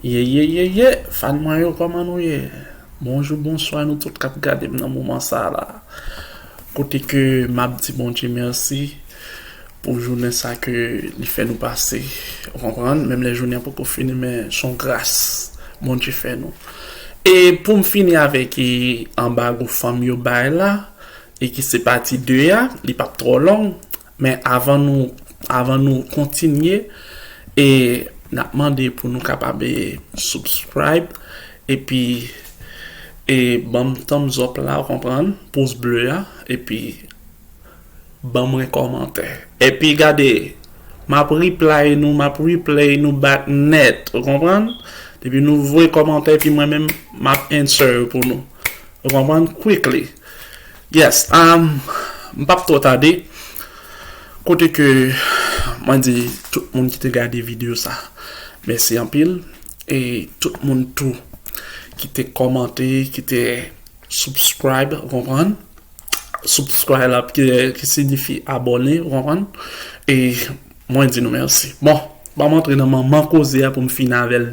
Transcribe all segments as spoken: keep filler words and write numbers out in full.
Ye, ye, ye, ye, fan mwen yo, kòman nou ye? Bonjou, bonswa nou tout k ap gade m nan moman sa la. Kote ke m ap di Bondye mèsi pou jounen sa ke li fè nou pase. Ou konprann? Menm lè jounen an poko fini, men s on gras Bondye fè nou. E pou m fini avèk, e, anbago fanm yo bay la, e ki se pati de a, li p ap twò long, men avan nou, avan nou kontinye, e n ap mande pou nou kapab, e, subscribe, epi, e, ban m thumbs up la, ou konprann, pous ble a, epi ban mwen kòmantè. Epi gade, m ap reply nou, m ap replay nou back nèt, ou konprann? Depi nou voye kòmantè, epi mwen menm, m ap answer yo pou nou. Ou konprann? Quickly. Yes, um, m p ap twò tade. Kote ke mwen di tout moun ki te gade videyo sa, mèsi anpil. E tout moun tou ki te kòmante, ki te subscribe, ou konprann? Subscribe la, ki, ki siyifi abòne, ou konprann? E mwen di nou mèsi. Bon, ban m antre nan manman koze a pou m fini avè l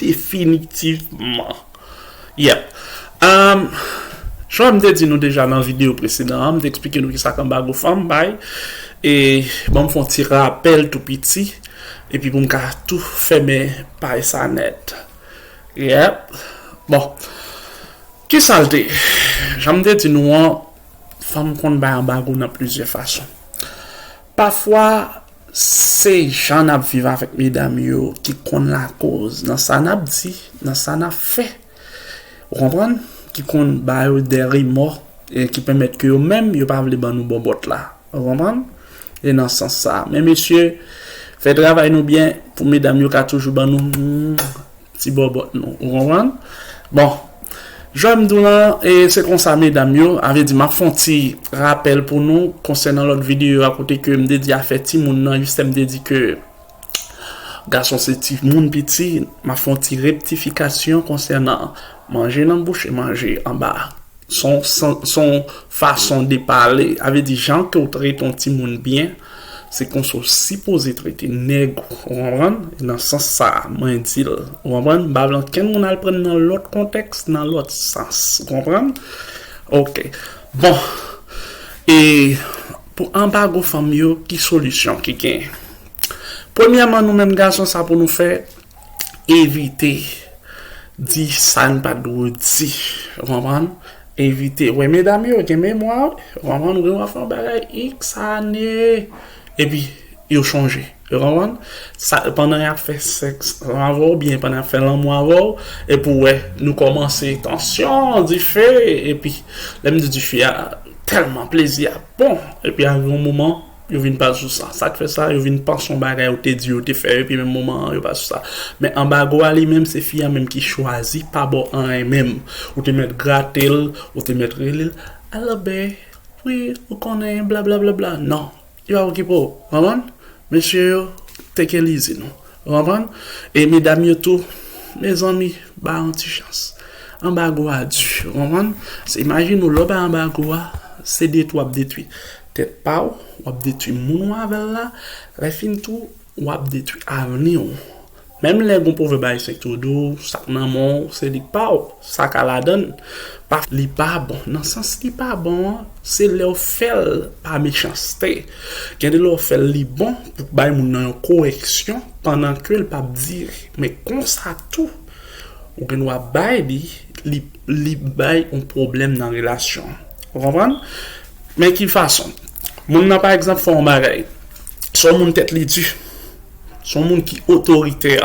definitivman. Yep. Um, jan m te di nou deja nan videyo presedan an, m te eksplike nou kisa k anbago fanm bay. E ban m fè yon ti rapèl tou piti. Epi pou m ka tou fèmen pay sa nèt. Yep. Bon. Kisa l te? Jan m te di nou an, fanm konn bay anbago nan plizyè fason. Pafwa, se jan n ap viv avèk medam yo ki konn lakoz nan sa n ap di, nan sa n ap fè. Ou konprann? Ki konn ba yo de remò, e ki pèmèt ke yo menm, yo pa vle ban nou bòbòt la. Ou konprann? E nan sans sa. Men mesye, fè travay nou byen pou medam yo ka toujou ban nou, hmm, ti bòbòt nou. Ou konprann? Bon, jan m di w lan, e se konsa medam yo, a vle di m ap fè yon ti rapèl pou nou konsènan lòt videyo a kote ke m te di afè timoun nan, jistè m te di ke gason se timoun piti, m ap fè yon ti rektifikasyon konsènan manje nan bouch e manje anba. S on, s on, s on fason de pale. A vle di, jan ke w trete yon timoun byen, se konsa w sipoze trete nèg ou. Ou konprann? E nan sans sa, mwen di l. Ou konprann? M pa vle ankenn moun al pran nan lòt kontèks, nan lòt sans. Ou konprann? Ok. Bon. E pou anbago fanm yo, ki solisyon ki genyen? Premyèman, nou menm gason, sa pou nou fè, evite di sa n pa dwe di. Ou konprann? Evite. Wè, medam yo gen memwa, wi. Ou konprann? Ou gen dwa fè yon bagay X ane, epi yo chonje. Ou konprann? Sa, pandan y ap fè sèks ansanm avè w, oubyen pandan y ap fè lanmou avè w, epi w wè, nou kòmanse tansyon, dife, epi lè m di dife a, tèlman plezi a bon, epi arive yon moman, yo vin pa sou sa. Sa k fè sa, yo vin panse yon bagay ou te di, yo te fè, epi menm moman an, yo pa sou sa. Men anbago a li menm, se fi a menm ki chwazi pa ba w anyen menm. Ou te mèt grate l, ou te mèt rele l, "Alò, babe, wi, ou konnen, bla, bla, bla, bla." Non, yo pa okipe w, konprann? Mesye yo, take it easy nou. Ou konprann? E medam yo tou, mezanmi, ba yon ti chans. Anbago a di, ou konprann? Se imajine w, lè w bay anbago a, se detwi w ap detwi tèt pa w, w ap detwi moun w avè l la, lè fini tou, w ap detwi avni w. Menm lè gon pwovèb ayisyen ki toujou di w, sa k nan men w, se li k pa w. Sa ka ladan l. Pa, li pa bon. Nan sans li pa bon an, se lè w fè l pa mechanste. Gen de lè w fè l li bon pou bay moun nan yon koreksyon pandan ke l p ap dire. Men konsa tou, ou gen dwa bay li, li, li bay yon pwoblèm nan relasyon an. Ou konprann? Men ki fason? Moun nan, pa egzanp, fè yon bagay. Se yon moun tèt li di. Se yon moun ki otoritè.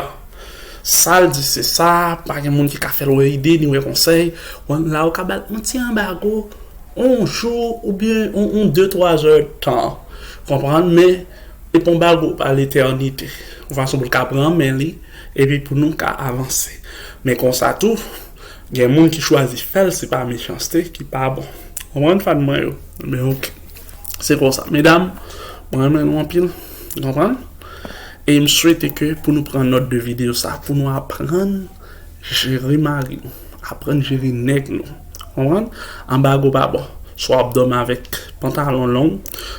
Sa l di se sa, pa gen moun ki ka fè l wè ide ni wè konsèy. Bon, la ou ka ba l yon ti anbago, yon jou oubyen yon, yon de twa zè tan. Konprann? Men, e pa anbago pa letènite. Yon fason pou l ka pran men li, epi pou nou ka avanse. Men konsa tou, gen moun ki chwazi fè l, se pa mechanste ki pa bon. Konprann, fan mwen yo? Men ok. Se konsa. Medam, mwen renmen nou anpil. Konprann? E m swete ke pou nou pran nòt de videyo sa, pou nou aprann jere mari nou, aprann jere nèg nou. Konprann? Anbago pa bon. Swa w ap dòmi avèk pantalon long,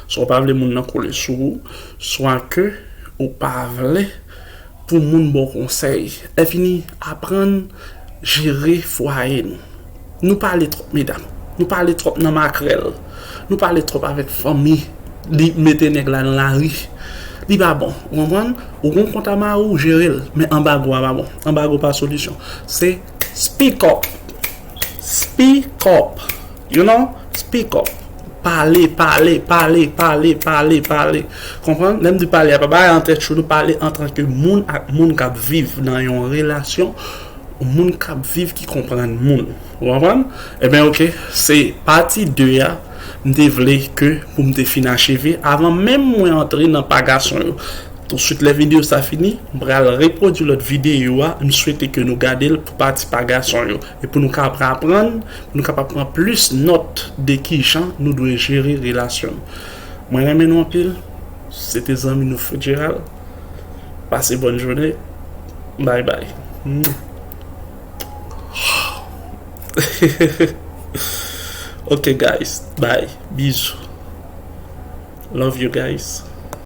swa w pa vle moun nan kole sou ou, swa ke ou pa vle pou moun ba w konsèy. Lè fini, aprann jere fwaye nou. Nou pale twòp, medam. Nou pale twòp nan makrèl. Nou pale twòp avèk fanmi. Li mete nèg la nan lari. Li pa bon. Ou konprann? Ou gon kont a mari w, jere l. Men anbago a pa bon. Anbago pa solisyon. Se speak up. Speak up. You know? Speak up. Pale, pale, pale, pale, pale, pale. Konprann? Lè m di pale, a pa bay an tèt chou, nou pale antanke moun ak moun k ap viv nan yon relasyon, moun k ap viv ki konprann moun. Ou konprann? Ebyen, oke, se pati de a, m te vle ke pou m te fin acheve, avan menm mwen antre nan pa gason yo. Touswit lè videyo sa fini, m pral repwodui lòt videyo a, m swete ke nou gade l pou pati pa gason yo. E pou nou kapab aprann, pou nou kapab pran plis nòt de kijan nou dwe jere relasyon nou. Mwen renmen nou anpil. Se te zanmi nou Fitzgerald. Pase bòn jounen. Bye bye. Ok guys, bye. Bizou. Love you guys.